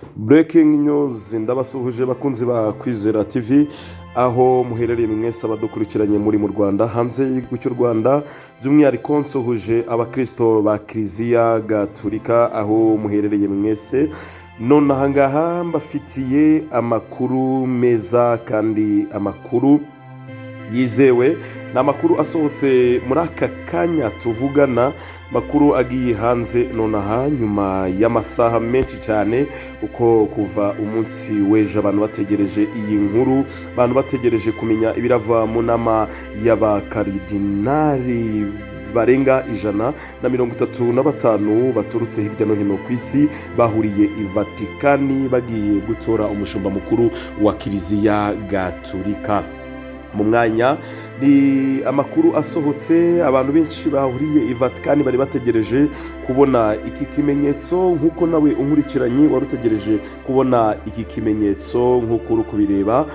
Breaking news! Ndabasuhuje bakunzi ba Kwizera TV aho muherereye mwese, abadukurikiranye muri mu Rwanda, hanze y'igihugu cy'u Rwanda. By'umwihariko nsuhuje abakirisito ba Kiliziya Gaturika aho muherereye mwese. None ahangaha mbafitiye amakuru meza kandi amakuru yizewe. Ni amakuru asohotse muri aka kanya tuvugana, makuru agiye hanze nonaha nyuma y'amasaha menshi cyane, kuko kuva umunsi w'ejo abantu bategereje iyi nkuru, abantu bategereje kumenya ibirava mu nama y'abakaridinari barenga 135 baturutse hirya no hino ku isi bahuriye i Vatikani bagiye gutora umushumba mukuru wa Kiliziya Gaturika. Mu mwanya ni amakuru asohotse, abantu benshi bahuriye i Vatikani bari bategereje kubona iki kimenyetso, nk'uko nawe unkurikiranye wari utegereje kubona iki kimenyetso. Nk'uko uri kubireba,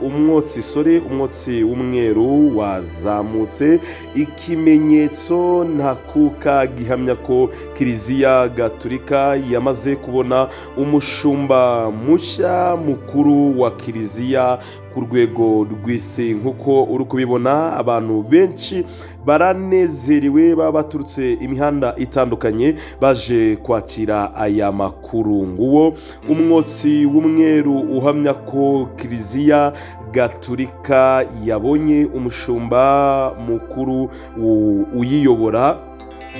umwotsi, sorry, umwotsi w'umweru wazamutse, ikimenyetso ntakuka gihamya ko Kiliziya Gaturika yamaze kubona umushumba mushya mukuru wa Kiliziya ku rwego rw'isi. Nk'uko uri kubibona, abantu benshi baranezerewe, baba baturutse imihanda itandukanye baje kwakira aya makuru. Nguwo umwotsi w'umweru uhamya ko Kiliziya Gaturika yabonye umushumba mukuru uyiyobora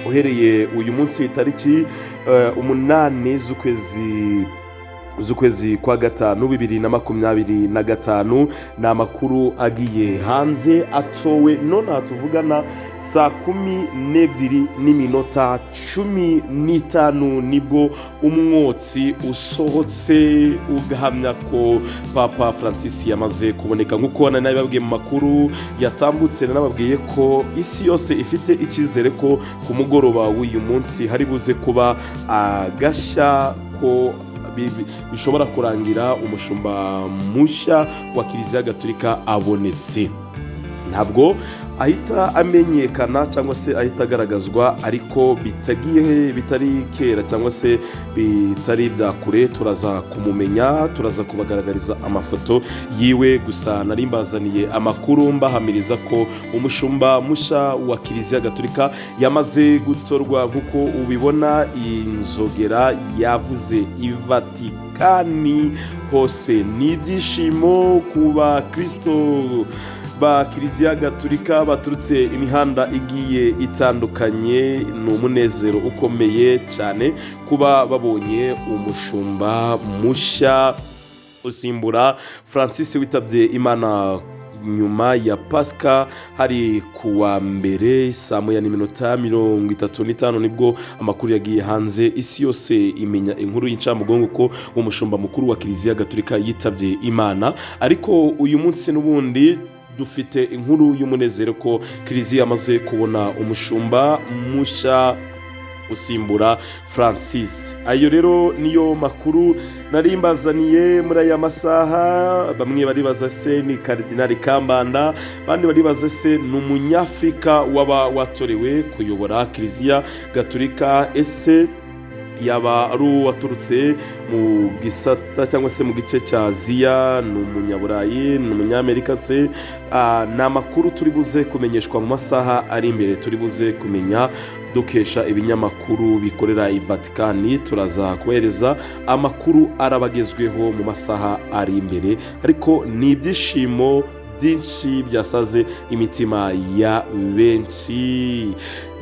uhereye uyu munsi tariki 8 z'ukwezi kwa gatanu 2025. Ni amakuru agiye hanze atowe none tuvugana saa 12:15, nibwo umwotsi usohotse ugahamya ko Papa Francis yamaze kuboneka. Nk'uko nabibabwiye mu makuru yatambutse, nanababwiye ko isi yose ifite icyizere ko ku mugoroba w'uyu munsi hari buze kuba agashya, ko bishobora kurangira umushumba mushya wa Kiliziya Gaturika abonetse. Ntabwo ahita amenyekana cyangwa se ahita agaragazwa, ariko bitagiye bitari kera cyangwa se bitari bya kure turaza kumumenya, turaza kubagaragariza amafoto yiwe. Gusa nari mbazaniye amakuru mbahamiriza ko umushumba mushya wa Kiliziya Gaturika yamaze gutorwa. Nk'uko ubibona, inzogera yavuze i Vatikani hose, ni ibyishimo ku bakristo ba Kiliziya Gaturika baturutse imihanda igiye itandukanye. Ni umunezero ukomeye cyane kuba babonye umushumba mushya usimbura Francis witabye Imana nyuma ya Pasika. Hari ku wa mbere saa 1:35 nibwo amakuru yagiye hanze, isi yose imenya inkuru y'incamugongo ko umushumba mukuru wa Kiliziya Gaturika yitabye Imana. Ariko uyu munsi n'ubundi dufite inkuru y'umunezero ko Kiliziya yamaze kubona umushumba mushya usimbura Francis. Ayo rero niyo makuru nari mbazaniye muri aya masaha. Bamwe baribaza se ni Karidinali Kambanda, abandi baribaza se ni Umunyafurika waba watorewe kuyobora Kiliziya Gaturika, ese yaba ari uwaturutse mu gisata cyangwa se mu gice cya Aziya, ni Umunyaburayi, ni Umunyamerika se? Ni amakuru turi buze kumenyeshwa mu masaha ari imbere, turi buze kumenya dukesha ibinyamakuru bikorera i Vatikani. Turaza kubahereza amakuru arabagezweho mu masaha ari imbere, ariko ni ibyishimo byinshi byasaze imitima ya benshi.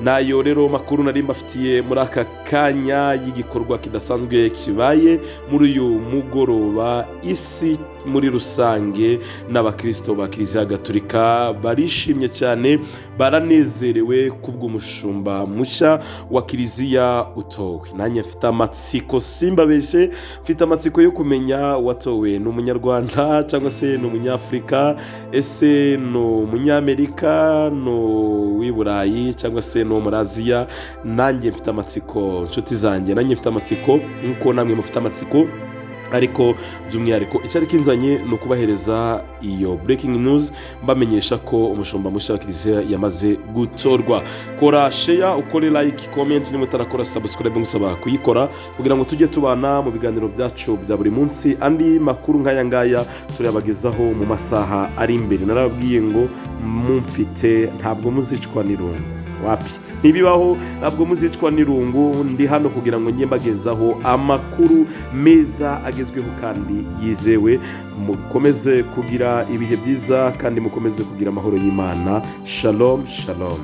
Nayo rero makuru nari mbafitiye muri aka kanya y'igikorwa kidasanzwe kibaye muri uyu mugoroba. Isi muri rusange n'abakirisito ba Kiliziya Gaturika barishimye cyane, baranezerewe kubw'umushumba mushya wa Kiliziya utowe. Nanjye mfite amatsiko, simbabeshye, mfite amatsiko yo kumenya watowe ni Umunyarwanda cyangwa se ni Umunyafurika, ese ni Umunyamerika, ni uw'i Burayi cyangwa se ni uwo muri Aziya. Nanjye mfite amatsiko, inshuti zanjye, nanjye mfite amatsiko nk'uko namwe mufite amatsiko. Ariko by'umwihariko icyari kinzanye ni ukubahereza iyo breaking news, mbamenyesha ko umushumba mushya wa kiliziya yamaze gutorwa. Kora share, ukore like, comment. Niba utarakora subscribe, ngusaba kuyikora kugira ngo tujye tubana mu biganiro byacu bya buri munsi. Andi makuru nk'aya ngaya turayabagezaho mu masaha ari imbere. Narababwiye ngo mumfite ntabwo muzicwa n'irungu. Wapi, ntibibaho, ntabwo muzicwa n'irungu. Ndi hano kugira ngo njye mbagezaho amakuru meza agezweho kandi yizewe. Mukomeze kugira ibihe byiza kandi mukomeze kugira amahoro y'Imana. Shalom, shalom.